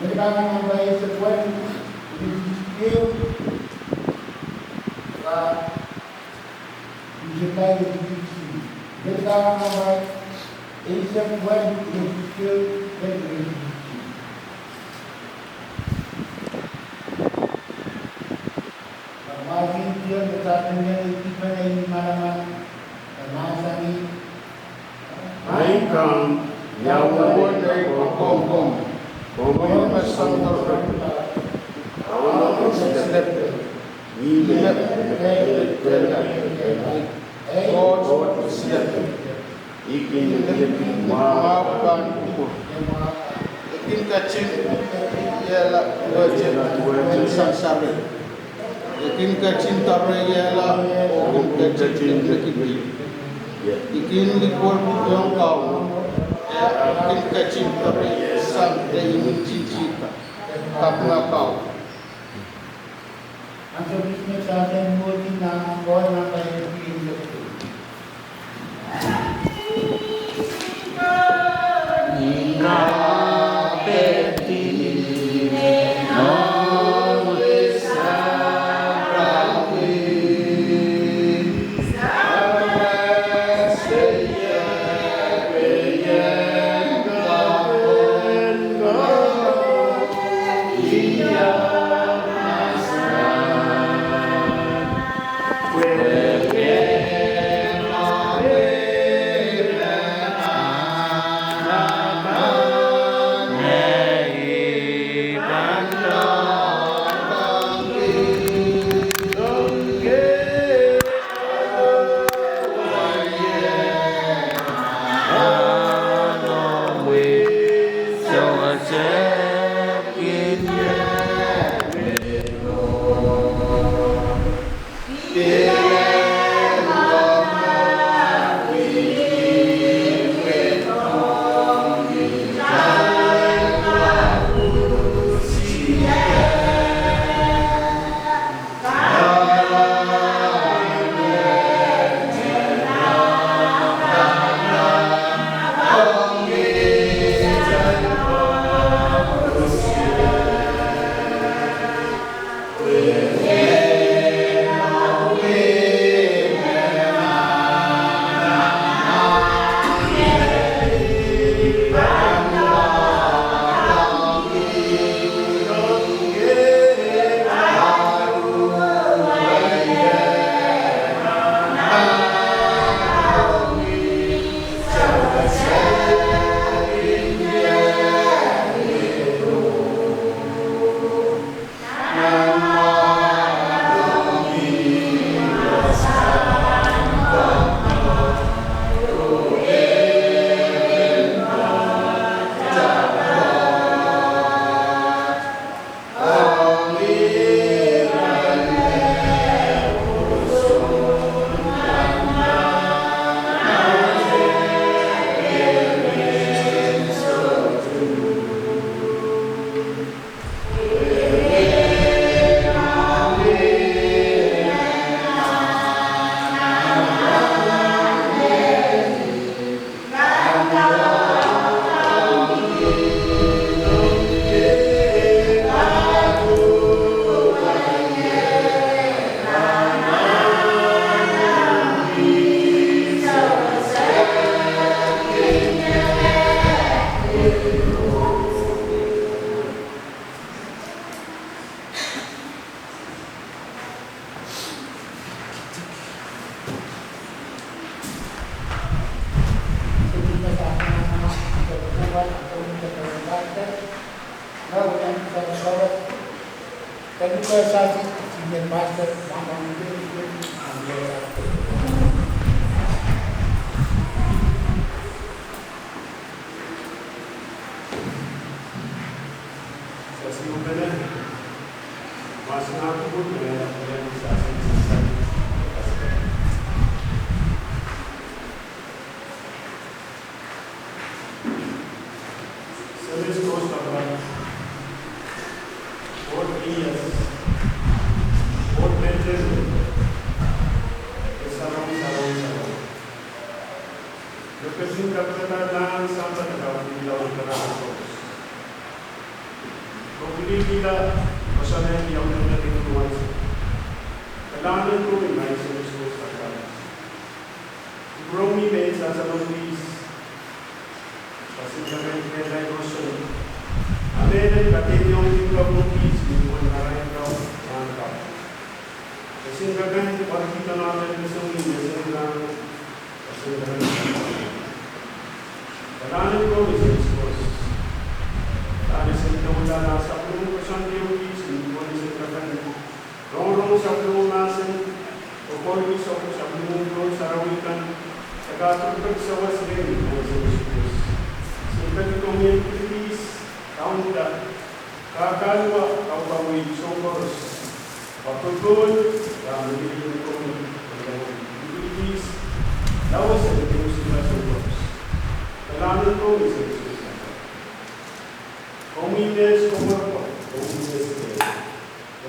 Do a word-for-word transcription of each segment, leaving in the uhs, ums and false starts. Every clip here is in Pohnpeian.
Mehkot nan namba eisek wet, eisek ehu, ka, eisek ehu, eisek ehu. Mehkot nan namba eisek wet, eisek ehu, eisek ehu. Mahsen Sion, de sapwellime ipwidi men ei ni manaman, de mahsanih: Maing Kaun, ia uwen ei pahn kohkohng, pwe mie me soang doaropwe, Kauno me silepe, ih me, me, me, me, Koht me silepe. I kin, I kin mwahu pahn kupwur. I kin ketin iehla wehwehn sansal. I kin ketin doareiehla oh kin ketin likiliki. I kin likwerpiong Kauno, I kin ketin doareiehsang de imwintihti kapinga Kauno. Ansou kis me sa sen mwohdi nan Koht namba eisek ehu. Pil kihda, koasoanehdi audeudek en wasa. Kalahngan en komwi, Maing Semes Koht Sapwellime. Kupwuromwi me sansal wet kis. Koasoandi kakain kehlail roson. Amen. Kadeik ong kin kapwung kis, ni pwon karain kau, rahn kau. Koasoandi kakain warki kanape keseng ni mesen rahn. Koasoandi kakain. Kalahngan en komwi, Semes Koht. Kalahngan en Semes Koht, kalahngan sapwellime koasoandi ong kis, ni pwon koasoandi kakain. Rongorong sapwellime mahsen, kokohki sapwellime tohn sarawi kan, se kak pekipek sawas rehmwi, Maing Semes Koht. Se peki komwi en pil kis, kaunda, kakahluwa, kaukaweid soang koaros. Pwe kokohki, dahme mihmi komwi, pil kis, laud en kis soang koaros. Kalahngan en komwi, Semes Koht. Komwi me sokohpwal, komwi me sile.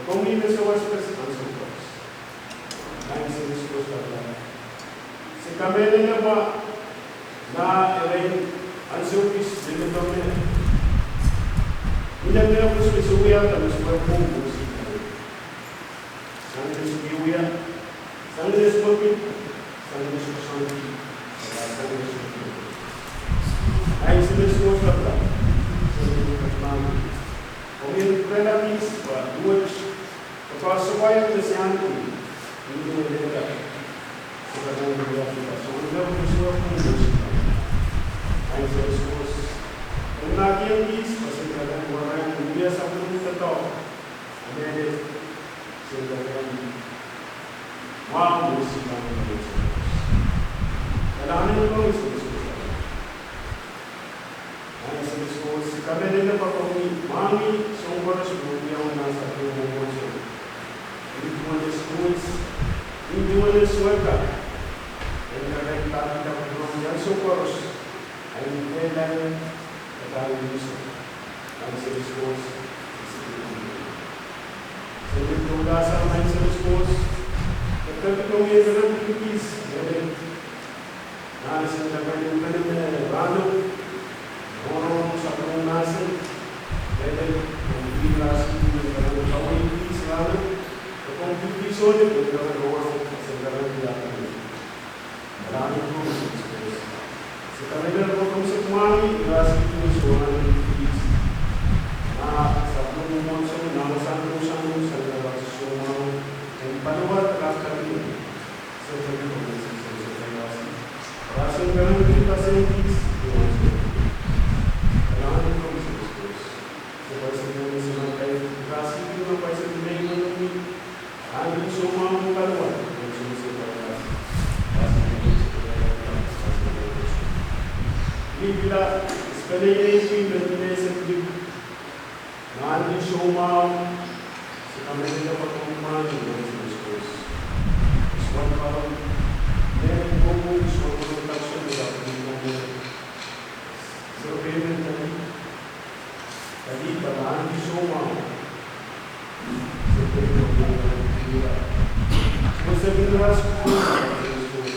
Komwi me sawas pes ansou koaros. Maing Semes Koht Sapwellime. Se kamehlele pwe nan erein ansou kis leledo me, ine me koasoia me se wiahda me se pwung pwung si. Sang ni se wia, sang ni se pwung, sang ni se pwung, sang ni se pwung. Maing Semes Koht Sapwellime. Sang ni se pwung. Komwi en pwurala kis pwe duwehte, pwe koasoia me se ahneki, ni me lelehda. Se pahn wia, se pahn sohte pwung pwung si. Maing Semes Koht. Komwi en kihong kis, pwe se pahn wia, wia sapwellime doadoahk. Amen. Senator Kennedy. Mwahu me se pahn wia. Kalahngan en komwi, Semes Koht. Maing Semes Koht, se kamehlele pwe komwi mwahngih soang koaros me wiawi nan sapwellime mwomwohdiso. Ni duwen students, ni duwen suwed kan, en kak en pahkihda kupwuromwi ansou koaros, en kehlail, kadaroso. Maing Semes Koht, se pil doula sang Maing Semes Koht, e peki komwi en kak en pil kis, e, nan ese kak en pil kis me rahno, rongorong sapwellime mahsen, e, en pil kis, e kak en kaweid kis rahno, e pil kis sohte, e kak en rongorong, ese kak en pil kis. Kalahngan en komwi, Semes Koht. Se kamehlele pwe komwi se mwahngih, irasi pwung soangen kis. Nan sapwellime mwomwohdiso, nan wasahn kousoan, sang ni irasi soumwahu, en paliwar kak kak ni. Se peki komwi, Semes Koht, se peki irasi. Irasi kak en pil kis, irasi. Kalahngan en komwi, Semes Koht. Se peki komwi, Semes Koht, irasi pwung, peki komwi, Semes Koht. Ahneki soumwahu paliwar, ni pil, especially me pil, ahneki soumwahu, se kamehlele pwe komwi mwahngih, Semes Koht. Soan paliwar, me komwi soan paliwar, peki komwi, Semes Koht. Kadi pahn ahneki soumwahu. Se peki komwi, Semes Koht. Semes Koht, se peki komwi, Semes Koht. Se peki komwi, Semes Koht.